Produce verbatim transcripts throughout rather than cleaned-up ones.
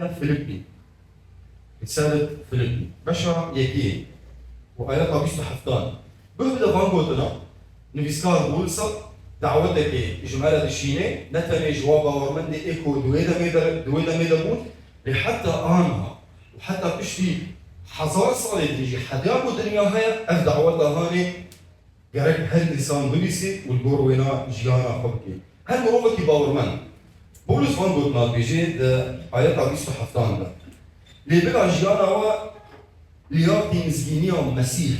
Filippî. Risalet Filippî. Beşa yekê û ayeta bîst û heftan. Guh bide van gotina, nivîskar Pawlisa dawetekê ji me re dişîne, ne tenê ji wan bawermendê ê ku di wê demê de, di wê demê de bûn, lê heta aniha û heta piştî hezar salê din jî hediya ku dinya heye, ev daweta hanê gerek her însan bibîsî û li gor wêna jiyana xwe bikê. Her mirovekî bawermend. Pawlos van gotina dibêje di ayeta bîst û heftan de. Lê bila jiyana we liyaqî mizgîniya Mesîh.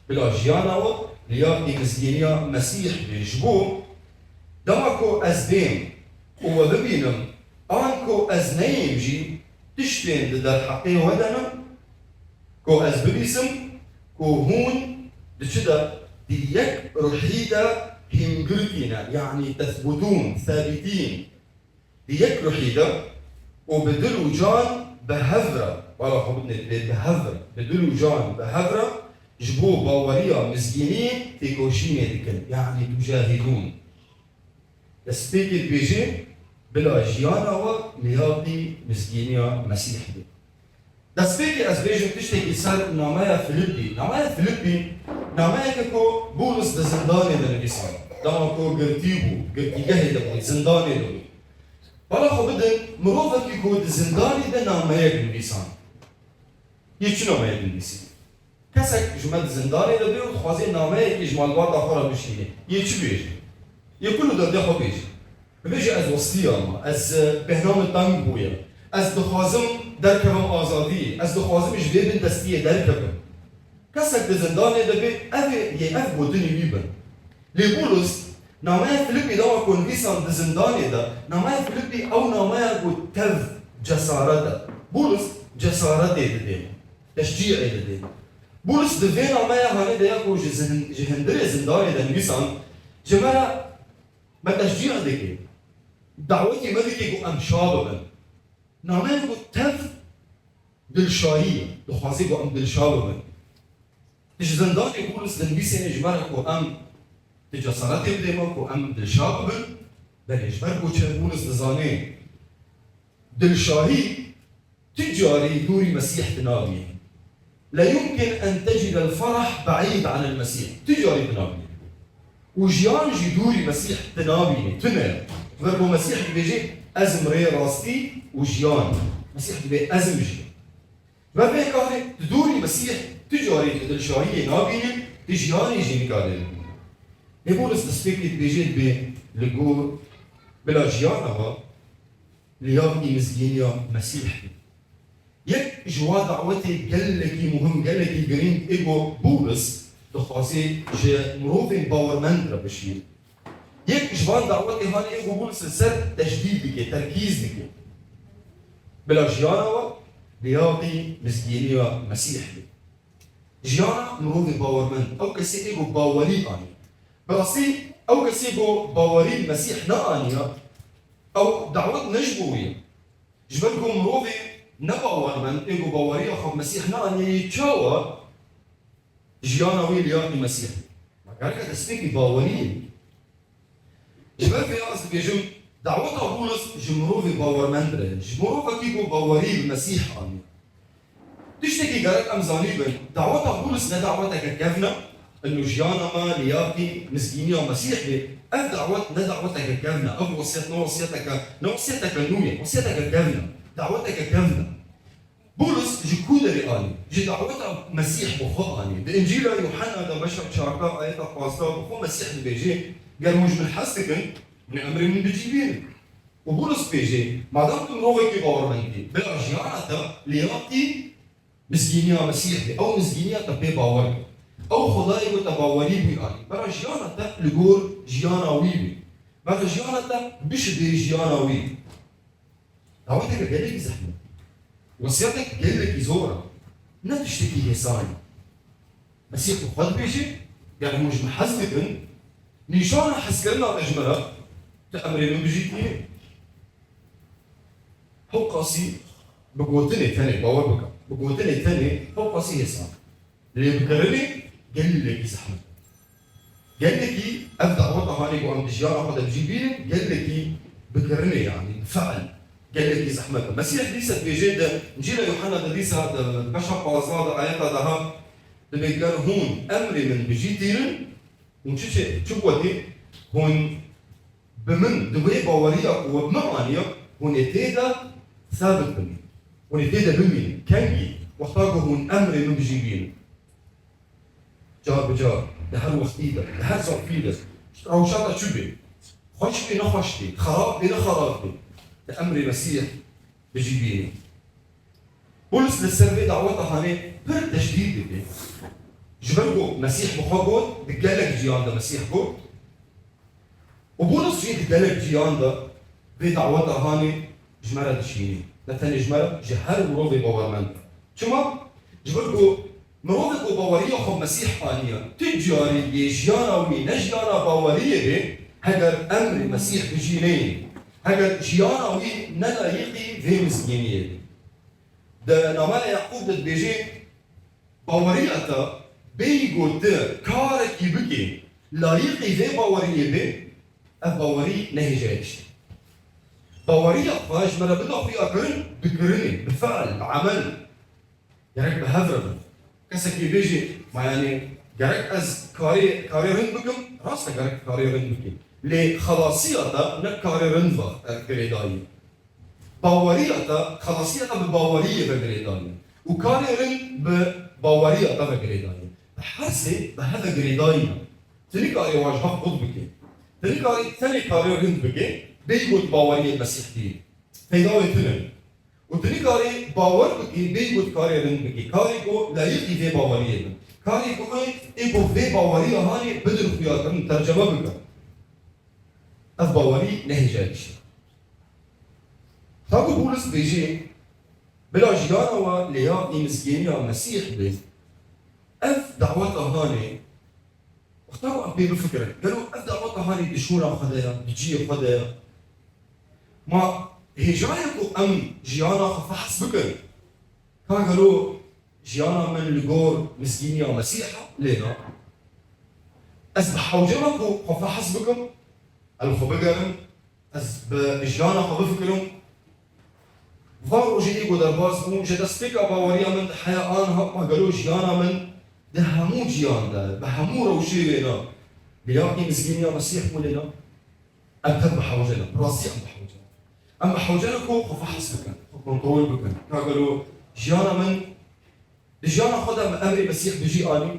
Bila jiyana we liyaqî mizgîniya Mesîh be. Ji bo dema ku ez bêm û we bibînim, an ku ez neyêm jî, tiştên di derheqê we de ne, ku ez bibîsim, ku hûn di çi de, di yek ruhî de hîngirtî ne, yanî tethbutûn, thabitîn, di yek ruhî de û bi dil û can bi hev re, bala xwe bidinê dibê bi hev re, bi dil û can bi hev re ji bo baweriya mizgîniyê têkoşînê dikin, yanî tucahidûn. Destpêkê dibêje, bila jiyana we liyaqî mizgîniya Mesîh be. Destpêkê ez bêjim tiştekî ser nameya Filippî. Nameya Filippî, nameyeke ku Pawlos di zindanê de nivîsand. Dema ku girtî bû, girtîgehê de bû, zindanê de bû. Bala xwe bidin, mirovekî ku di zindanê de nameyek nivîsand. Yê çi nameyek nivîsî? Kesek ji me di zindanê de bê û dixwazê nameyekê ji malbata xwe re bişînê. Yê çi bêje? Yê kul û derdê xwe bêje. Bibêje, ez westiyame, ez, e, bêhna min teng bûye. Ez dixwazim derkevim azadiyê. Ez dixwazim ji vê bindestiyê derkevim. Kesek di zindanê de bê, ev ê, yê ev gotinê wî bin. Lê Pawlos, nameya Filippî dema ku nivîsand di zindanê de, nameya Filippî ew nameya ku tev cesaret e. Pawlos cesaretê didê. Teşcî'ê didê. Pawlos di vê nameya hanê de ya ku ji zihin-, ji hindirê zindanê de nivîsand, ji me re me teşcî dike. Dawetê me dike ku em şa bibin. Nameya ku tev dilşayî ye. Dixwaze ku em dilşa bibin. Ji zindanê Pawlos dinivîsêne ji me re ku em di cesaretê bidê me ku em dilşa bibin. Belê ji ber ku çi Pawlos dizane dilşahî tu carî dûrî Mesîh tu nabînî. La yumkin en tecid el ferah be'îd anil Mesîh. Tu carî tu nabînî. Û jiyan jî dûrî Mesîh tu nabînî. Tu ne. Ji ber ku Mesîh dibêje, ez im rê rastî û jiyan. Mesîh dibê, ez im jî. Ji ber vê karê tu dûrî Mesîh tu carî tu dilşahiyê nabînî, tu jiyanê jî nikarî bibînî. Lê Pawlos destpêkê dibêje dibê li gor bila jiyana we liyaqî mizgîniya Mesîh be. Yek ji wa dawetê gelekî muhim, gelekî girîng ê ku Pawlos dixwaze ji mirovên bawermend re bişîne. Yek ji van dawetê hanê ê ku Pawlos li ser teşdîd dike, terkîz dike. Bila jiyana we liyaqî mizgîniya Mesîh be. Jiyana mirovê bawermend, ew kesê ê ku bawerî anî. Bi rastî ew kesê ku bawerî Mesîh neaniya, ew dawet ne ji bo wî ye. Ji ber ku mirovê nebawermend ê ku baweriya xwe bi Mesîh neaniye, yê çawa jiyana wî liyaqî Mesîh? Ma gereka destpêkî bawerî ye. Ji ber vê ez dibêjim, daweta Pawlos ji mirovê bawermend re, ji mirovekî ku bawerî bi Mesîh anî. Tiştekî gerek em zanîbin, daweta Pawlos ne daweteke kevn e, inu jiyana me liyaqî mizgîniya Mesîh be, ev dawet ne daweteke kevn e, ev wesiyet ne wesiyeteke, ne wesiyeteke nû ye, wesiyeteke kevn e, daweteke kevn e. Pawlos ji ku derê anî? Ji daweta Mesîh bi xwe anî. Di Încîla Yuhanna de beşa çardeh ayeta pazdeh bi xwe Mesîh dibêje, ger hûn ji min hez dikin, hûn ê emrê min bicîbînin. Û Pawlos dibêje, madem tu mirovekî bawermend î, bila jiyana te liyaqî mizgîniya Mesîh be, ew mizgîniya te pê bawer be. Ew Xwedayê ku te bawerî bû anî, bila jiyana te li gor jiyana wî be. Bila jiyana te bişibê jiyana wî. Daweteke gelekî zehmet. Wesiyetek gelekî zor e. Ne tiştekî hêsan e. Mesîh bi xwe dibêje, ger hûn ji min hez dikin, nîşana hezkirina te ji min re, tu emrê min bijîtînî. Hewqasî bi gotinê tenê, bawer bike, bi gotinê tenê hewqasî hêsan e. Lê bikirinê gelekî zehmet e. Gelekî ev daweta hanê ku em di jiyana xwe de bi cî bînin, gelekî bikirinê, yanî bi fe'l, Gelekî zehmet e. Mesîh dîsa dibêje di Încîla Yuhanna de dîsa di beşa pazdeh de ayeta daha dibê ger hûn emrê min bijîtînin, hûn çi çê, çi gotî? Hûn bi min, di wê baweriya ku we bi min aniye, hûn ê tê de sabit bin. Hûn ê tê de bimînin. Kengî? Wexta ku hûn emrê min bijî bînin. Car bi car, di her wextî de, di her zafî de, rewşa te çi bê? Xweş bê, nexweş bê, xerab bê, nexerab bê, di emrê Mesîh bijî bînî. Pûls li ser vê daweta hanê pir teşdîd dike. Ji ber ku Mesîh bi xwe got, di gelek ciyan de Mesîh got, û Pûls jî di gelek ciyan de vê daweta hanê ji me re dişînî. Ne tenê ji me re, ji her mirovê bawermend. Çima? Ji ber ku mirovê ku baweriya xwe bi Mesîh aniye, tu carî yê jiyana wî ne jiyana baweriyê be, heger emrê Mesîh bijî neyê, heger jiyana wî ne layîqî vê mizgîniyê be. Di nameya Yaqûb de dibêje, baweriya te bêyî ku tu karekî bikî, layîqî vê baweriyê bê, ev bawerî ne hêjayê tiştê. Baweriya xwe ji me re bide xuyakirin, bi kirinê, bi fe'l, bi emel. Gerek bi hev re bin. Kesekî bêjî, ma yanî gerek ez karê, karê rind bikim, rast e gerek karê rind bikî. Lê xelasiya te ne karê rind ve, e, girêdayî. Baweriya te, xelasiya te bi baweriyê ve girêdayî. Û karê rind bi baweriya te ve girêdayî. Bi her sê bi hev ve girêdayî ne. Tu nikarî wan ji hev qut bikî. Tu nikarî tenê karê rind bikî, bêyî got baweriyê Mesîh dî. Peyda wê tune. Û tu nikarî bawer bikî, bêyî got karê rind bikî. Karê ku layîqî vê baweriyê bin. Karê ku ê, ê ku vê baweriya hanê bidin xuyakirin, terceme bikin. Ev bawerî ne hêjayî tiştê. Ta ku Pûlis dibêjê, bila jiyana we lêyaqî mizgîniya Mesîh be, ev daweta hanê, wexta ku em pê bifikirin, gelo ev daweta hanê di şûna xwe de ye, di cihê xwe de ye? Ma hêjayê ku em jiyana xwe fehs bikin, ka gelo jiyana min li gor mizgîniya Mesîh e? Lê na. Ez bi hewce me ku xwe fehs bikim, ez li xwe bigerim, ez bi jiyana xwe bifikirim. Van rojê ê ku derbas bûm, ji destpêka baweriya min di heya aniha, ma gelo jiyana min di hemû ciyan de, bi hemû rewşê wê de, lêyaqî mizgîniya Mesîh bû lê na? Em tev bi hewce ne, bi rastî em bi hewce ne. Em bi hewce ne ku xwe fehs bikin, xwe kontrol bikin. Ka gelo jiyana min, di jiyana xwe de min emrê Mesîh bi cî anî?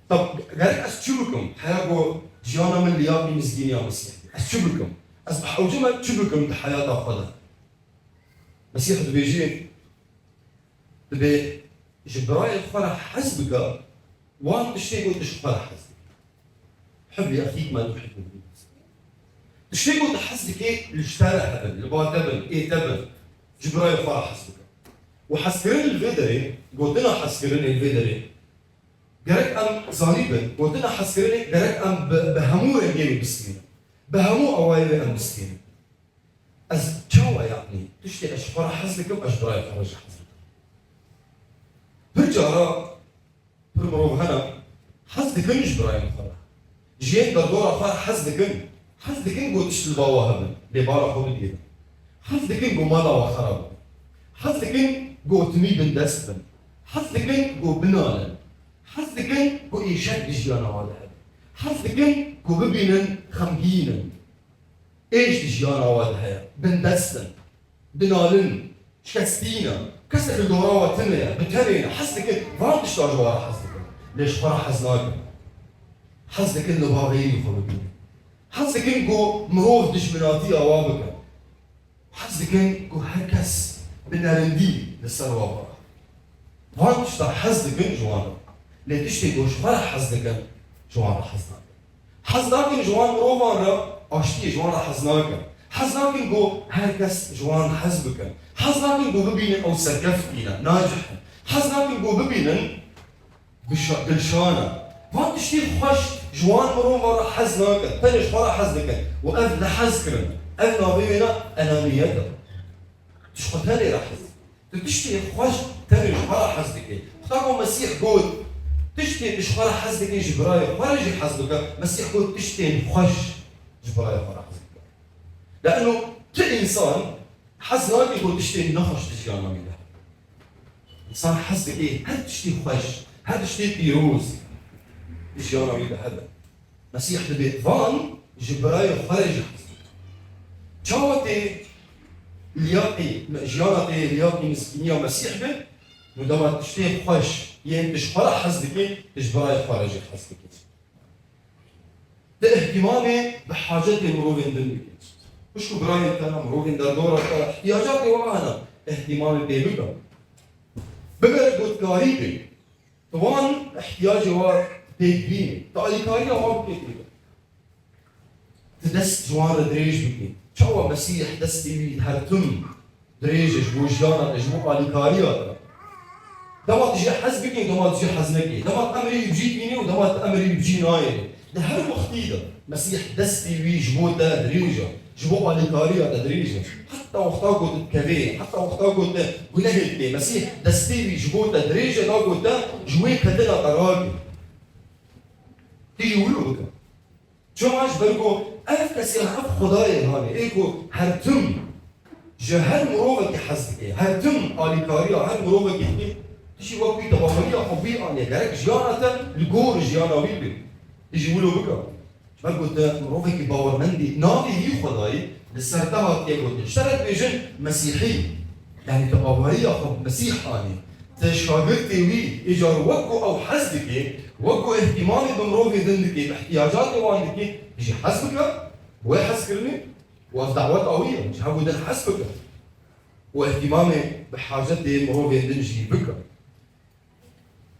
Tab, gerek ez çi bikim? Heya ku jiyana min lêyaqî mizgîniya Mesîh be. Ez çi bikim? Ez bi hewce me çi bikim di heyata xwe de? Mesîh dibêje, dibê ji birayê xwe re hez bike, wan tiştê ku tu ji xwe re hez dikî. Hub li exîk me yuhibbu. Tiştê ku tu hez dikî li ji te re hebin, li ba te bin, ê te bin, ji birayê xwe re hez bike. Û hezkirin li vê derê, gotina hezkirinê li vê derê, gerek em zanîbin, gotina hezkirinê gerek em bi, bi hemû rengê wê bistînin. Bi hemû awayê wê em bistînin. Ez çawa, yanî, tiştê ez ji xwe re hez dikim, ez ji birayê xwe re jî hez dikim. Pir cara pir mirov hene, hez dikin ji birayên xwe re. Ji yên derdora xwe re hez dikin. Hez dikin ku tişt li ba we hebin, lê bala xwe bidînin. Hez dikin ku mala we xera bibe. Hez dikin ku timî bindest bin. Hez dikin ku binalin. Hez dikin ku îşek di jiyana we de hebe. Hez dikin ku bibînin xemgîn in. Êş di jiyana we de heye, bindest in, dinalin, şikestî ne, kesek li dora we tune ye, bi tenê ne, hez dikin, van tişta ji we re hez dikin. Lê ji xwe re hez nakin. Hez dikin li ba xeyrî xwe bibînin. Hez dikin ku mirov dijminatiya we bikin. Hez dikin ku her kes bi nerindî li ser we bira. Van tişta hez dikin ji wan re. Lê tiştê ku ji xwe re hez dikin, ji wan re hez nakin. Hez nakin ji wan mirovan re, aştiyê ji wan re hez nakin. Hez nakin ku her kes ji wan hez bikin. Hez nakin ku bibînin ew serkeftî ne, nacih in. Hez nakin ku bibînin dişa-, dilşan e. Van tiştên xweş ji wan mirovan re hez nakin. Tenê ji xwe re hez dikin. Û ev nehezkirin e. Ev navê wê ne enaniyet e. Tu ji xwe tenê re hez dikî. Tu tiştê xweş tenê ji xwe re hez dikî. Xweda ku Mesîh got, tiştê tu ji xwe re hez dikî, ji birayê xwe re jî hez bike. Mesîh got, tiştên xweş ji birayê xwe re hez bike. Le'no Ti însan hez nake ku tiştê nexweş di jiyana wî de hebe. Însan hez dike her tiştê xweş, her tiştê pîroz di jiyana wî de hebe. Mesîh dibê van ji birayê xwe re jî hez dike. Çawa tê liyaqî, jiyana tê liyaqî miskîniya Mesîh be, ku dema tiştê xweş yên tu ji xwe re hez dikî, tu ji birayê xwe re jî hez dikî. Ti îhtîmamê bi hacetê mirovên din dikî. Xwişk û birayên te hene, mirovên derdora te, ihtiyacatê wan hene, îhtîmamê pê bike. Bigere ku tu karî bê, tu wan ihtiyacê wan pêk bînî, tu alîkariya wan bikê pê bike. Tu dest ji wan re dirêj bikî. Çawa Mesîh destê wî her tim dirêj e ji bo jiyana te, ji bo alîkariya te. Dema tu jê hez bikî û dema tu jê hez nekî. Dema tu emirê wî bi cî tînî û dema tu emirê wî bi cî nayênî. Di her wextî de Mesîh destê wî ji bo te dirêj e, ji bo alîkariya te dirêj e. Heta wexta ku tu dikevê, heta wexta ku tu gunehê dikê, Mesîh destê wî ji bo te dirêj e, da ku te ji wê ketina te ragî. Tu jî wilo bike. Çima? Ji ber ku ev kesê, ev Xwedayê hanê, ê ku her tim ji her mirovekî hez dike, her tim alîkariya her mirovekî dike, tu jî wek wî tevaheriya xwe wî aniye, gerek jiyana te li gor jiyana wî be. Tu jî wilo bike. Ji ber ku tu mirovekî bawermendî navê wî Xwedayê li ser te hatiye gotin. Ji te re dibêjin Mesîhî. Yanî tu baweriya xwe bi Mesîh anî. Ti şagirtê wî, îcar wek ku ew hez dike, wek ku îhtîmamê bi mirovê din dike, bi ihtiyacatê wan dike, tu jî hez bike, wê hezkirinê, û ev daweta wî ye, ji hevû din hez bike. Û îhtîmamê bi hacetê mirovên din jî bike.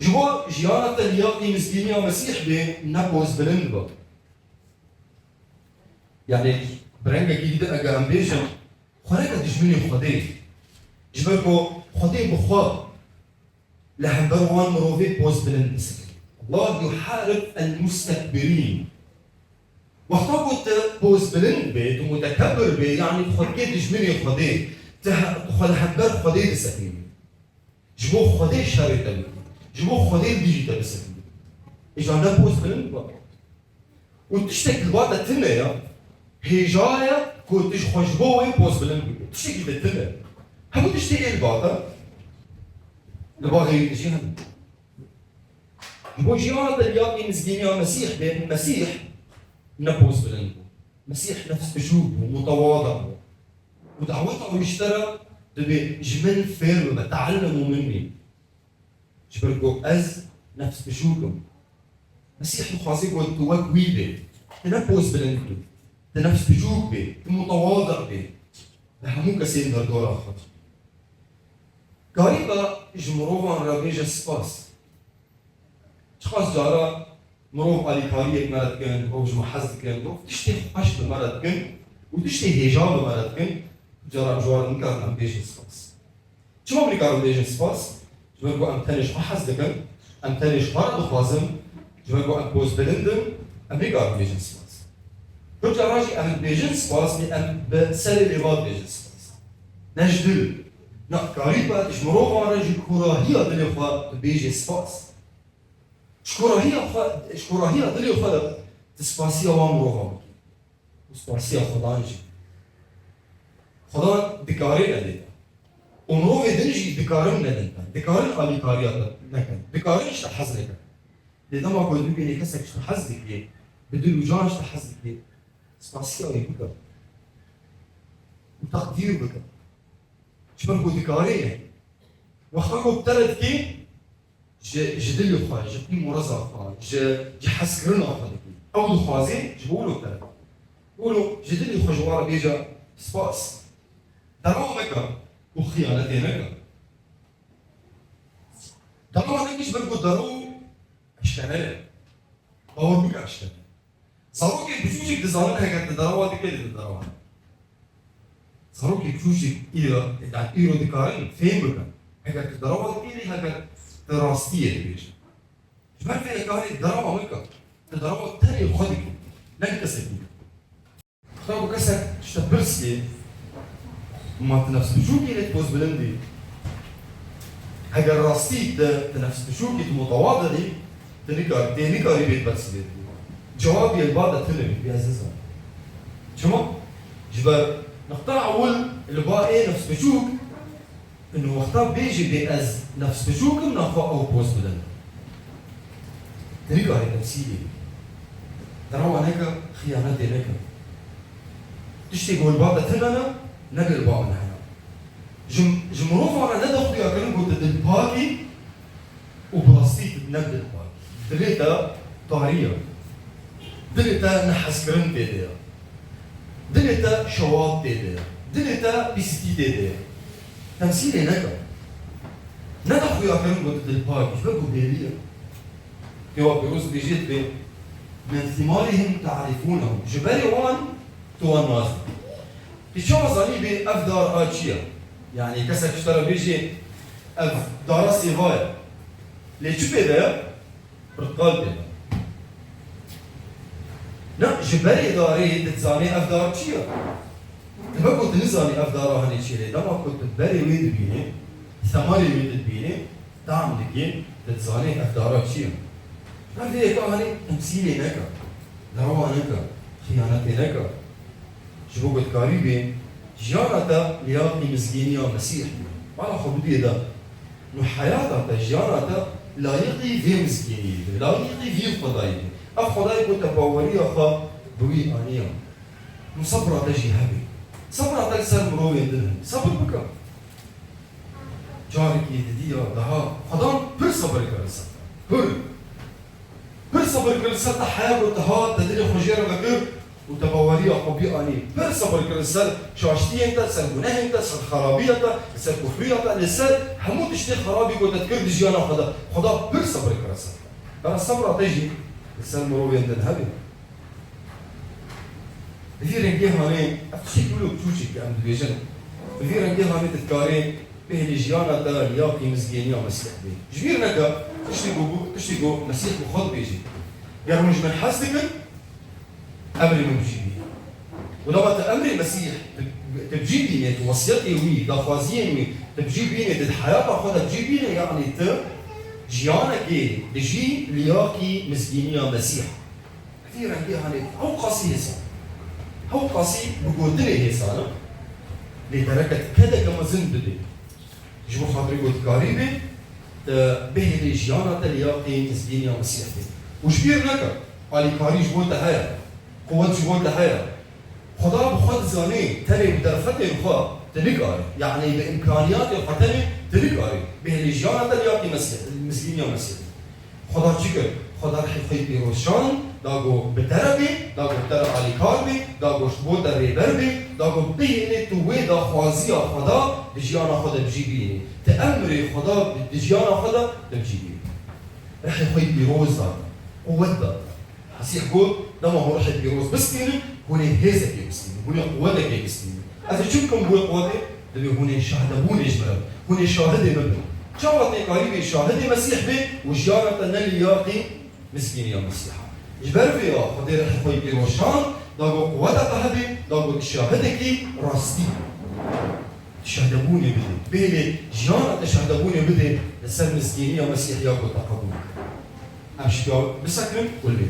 Ji bo jiyana te liyaqî mizgîniya Mesîh bê, ne pozbilind be. Yanî bi rengekî din ege em bêjin, xwe neke dijminê Xwedê. Ji ber ku Xwedê bi xwe li hember wan mirovê pozbilind disekine. Allah yuharib el mustekbirîn. Wexta ku tu pozbilind bê, tu mutekebir bê, yanî xwe dikê dijminê Xwedê, tu he-, tu xwe li hember Xwedê disekinî. Ji bo Xwedê şerê te bikî. Ji bo Xwedê li dijî te bisekî. Îcar ne pozbilind be. Û tiştek li ba te tune ye, hêja ye ku tu ji xwe ji bo wê pozbilind bikî. Tiştekî te tune. Hemû tiştê ê li ba te, li ba xeyrî te jî hene. Ji bo jiyana te liyaqî mizgîniya Mesîh bê, Mesîh ne pozbilind bû. Mesîh nefsbiçûk bû, mutewada bû. Û daweta wî ji te re dibê ji min fêr bibe, teellemû minnî. Ji ber ku ez nefsbiçûk im. Mesîh dixwaze ku tu wek wî bê. Tu ne pozbilind bî. Tu nefsbiçûk bê. Tu mutewada bê. Bi hemû kesên derdora xwe. Karî be ji mirovan re bêje spas. Çiqas cara mirov alîkariyek me re dikin, mirov ji me hez dikin, mirov tiştê xweş bi me re dikin û tiştê hêja bi me re dikin, cara ji wan re nikarin em bêjin spas. Çima em nikarin bêjin spas? Ji ber ku em tenê ji xwe hez dikin, em tenê ji xwe re dixwazin, ji ber ku em pozbilind in, em nikarin bêjin spas. Hin cara jî em dibêjin spas, lê em bi serê rêva dibêjin spas. Ne ji dil. Na, karî be ji mirovan re ji kûrahiya dilê xwe tu bêjê spas. Ji kûrahiya xwe, ji kûrahiya dilê xwe de tu spasiya wan mirovan bikî. Û spasiya Xwedan jî. Xwedan dikarê nedê te. Û mirovê din jî dikarin nedin te. Dikarin alîkariya te nekin. Dikarin ji te hez nekin. Lê dema ku tu bibînî kesek ji te hez dikê, bi dil û can ji te hez dikê, spasiya wî bike. Û teqdîr bike. Ji ber ku dikarê ye. Wexta ku bi te re dikê, ji, ji dilê xwe, ji qîm û reza xwe, ji, ji hezkirina xwe dikî. Ew dixwazê ji bo wilo te re. Wilo ji dilê xwe ji wan re bêje spas. Derewa meke û xiyanetê neke. Derewa nekî ji ber ku derew eşkere ye. Bawer bike eşkere. Zarokên biçûçik dizanin heger tu derewa dikê, dê tu derewa. Zarokên biçûçik îro, yani îro dikarin fêm bikin. Heger tu derewa dikê, dê heger tu rastiyê dibêjin. Ji ber vê karê derewa meke. Tu derewa tenê xwe dikî. Ne kesekî. Xwe ku kesek ji te pirs kê, ma tu nefsbiçûk î, lê tu pozbilind î. Heger rastî tu, tu nefsbiçûk î, tu mutewadi î, tu nikarî, tê nikarî bê bersivê. Cewabê li ba te tune bî, bî ez nizanim. Çima? Ji ber Niqta ewil, li ba ê nefsbiçûk, û wexta bêjî bê ez nefsbiçûk im, naxwe ew poz bilind. Tu nikarî temsîlê bikî. Derewa neke, xiyanetê neke. Tiştê ku li ba te tune ne, ne li ba min heye. Ji, ji mirovan re nede xuyakirin ku tu dilpak î û bi rastî tu ne dilpak î. Dilê te tarî ye. Dilê te nehezkirin tê de ye. Dilê te şewat tê de ye. Dilê te pîsîtî tê de ye. Temsîlê neke. Nede xuyakirin ku tu dilpak î, ji ber ku bêrî ye. Kitêba Pîroz dibêje, dibê, "Min thîmarihim te'rifûnehum." Ji berê wan tu wan nas dikî. Tu çawa zanî bê ev dar a çi ye? Yanî kesek ji te re bêjê, "Ev dara sêva ye." Lê çi pê de ye? Pirtikal pê de. Na, ji berê darê tu dizanê ev dar çi ye? Dema ku tu nizanî ev dara hanê çi ye, lê dema ku tu berê wê dibînî, semarê wê tu dibînî, tam dikî, tu dizanî ev dara çi ye. Ev vê yeka hanê temsîlê neke, derewa neke, xiyanetê neke. Ji bo ku dikarî bê jiyana te liyaqî mizgîniya Mesîh be. Bala xwe bidî de. Nû heyata te, jiyana te layiqî vê mizgîniyê be, layiqî vî Xwedayî be. Ev Xwedayê ku te baweriya xwe bi wî aniye. Nû sebra te jî hebe. Sebra te li ser mirovên din hebe. Sebir bike. Carekî didî ya daha Xwedan pir sebir kir li ser te. Pir. Pir sebir kir li ser te heya ku te hat, te dilê xwe jê re vekir û te baweriya xwe bî anî. Pir sebir kir li ser şaştiyên te, ser gunehên te, ser xerabiya te, li ser kufriya te, li ser hemû tiştê xerabî ku te dikir di jiyana xwe de. Xweda pir sebir kir li ser te. Bera sebra te jî li ser mirovên din hebe. Bi vî rengê hanê, ev tiştekî wilo biçûçik em dibêjin. Bi vî rengê hanê tu dikarê bihêlî jiyana te liyaqî mizgîniya Mesîh bê. Ji bîr neke, tiştê ku bû, tiştê ku Mesîh bi xwe dibêje. Ger hûn ji min hez dikin, emrê min bi cî bîne. Û dema tu emrê Mesîh tu, tu bi cî bînê, tu wesiyetê wî, daxwaziyên wî, tu bi cî bînê, tu di heyata xwe de bi cî bînê, yanî tu jiyanekê dijî liyaqî mizgîniya Mesîh. Vî rengê hanê ew qasî hêsan. Ew qasî bi gotinê hêsan e. Lê dereke kedeke mezin bidê. Ji bo xatirê ku dikarî bê, te bihêlê jiyana te liyaqî mizgîniya Mesîh bê. Û ji bîr neke, alîkarî ji bo te heye. Quwet ji bo te heye. Xweda bi xwe dizanê, tenê bi derfetên xwe tu nikarî. Yanî bi îmkaniyatên xwe tenê tu nikarî. Bihêlê jiyana te liyaqî Mesîh, mizgîniya Mesîh bê. Xweda çi kir? Xweda rihê xwe yê pîroz şand, da ku bi te re bê, da ku bi te re alîkar bê, da ku ji bo te rêber bê, da ku bihêlê tu wê daxwaziya Xweda di jiyana xwe de bi cî bînî. Tu emrê Xweda di jiyana xwe de tu bi cî bînî. Rihê xwe yê pîroz da te, quwet da te. Mesîh got, dema hûn rihê pîroz bistînin, hûn ê hêzekê bistînin, hûn ê quwetekê bistînin. Ez ê çi bikim bo wê quwetê? Divê hûn ê şahdebûnê ji min re bin. Hûn ê şahidê min bin. Çawa tê karî bê şahidê Mesîh bê û jiyana te ne liyaqî mizgîniya Mesîha? Ji ber vê ya Xwedê rihê xwe yê pîroz şand, da ku quweta te hebe, da ku tu şahidekî rastî, tu şahdebûnê bidê. Bihêlê jiyana te şahdebûnê bidê li ser mizgîniya Mesîh ya ku te qebûl kir. Em şiya bisekirin û li